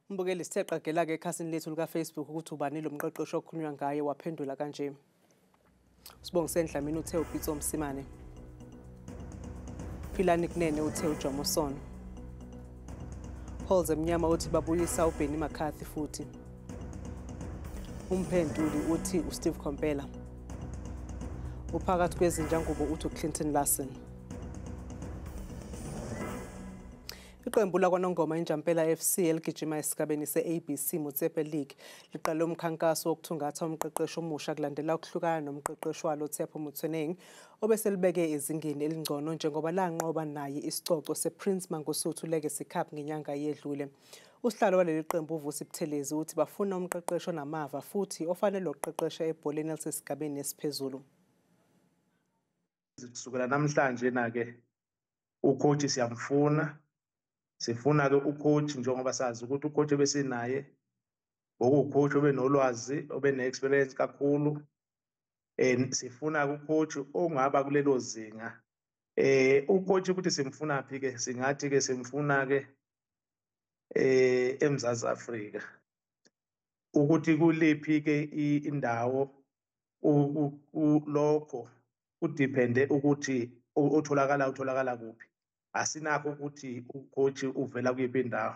Mbukeli, sithe qagela-ke ekhasini lethu lika-Facebook ukuthi ubani lo mqeqeshi okhulunywa ngaye, waphendula kanje. Sibongiseni Dlamini uthe uPitso Mosimane. Philani Kunene uthe uJomo Sono. Halls Emnyama uthi babuyisa uBenny McCarthy futhi. Umphenduli uthi uSteve Komphela. Uphakathi kwezinjangubo uthi uClinton Larson. Iqembu lakwaNongoma iNjampela FC eligijima esigabeni se-ABC Motsepe League liqale umkhankaso wokuthungatha umqeqeshi omusha kulandela ukuhlukana nomqeqeshi walo Tshepo Motsoeneng obeselibeke ezingeni elingcono njengoba lanqoba naye isicoco sePrince Mangosuthu Legacy Cup ngenyanga eyedlule. Usihlalo waleli qembu uVusi Buthelezi uthi bafuna umqeqeshi onamava futhi ofanele ukuqeqesha ebholeni elisesigabeni esiphezulu. Kusukela namhlanje na-ke ucoach siyamfuna. Sifuna-ke ucoach njengoba sazi ukuthi ucoach ebesinaye okuwucoach obenolwazi, obene-experience kakhulu. Sifuna-ke ucoach ongaba kulelo zinga. Ucoach ukuthi simfuna phi-ke, singathi-ke simfuna-ke eMzantsi Afrika. Ukuthi kuliphi-ke indawo lokho kudepende ukuthi utholakala kuphi. Asinakho ukuthi ucoach uvela kuyiphi indawo.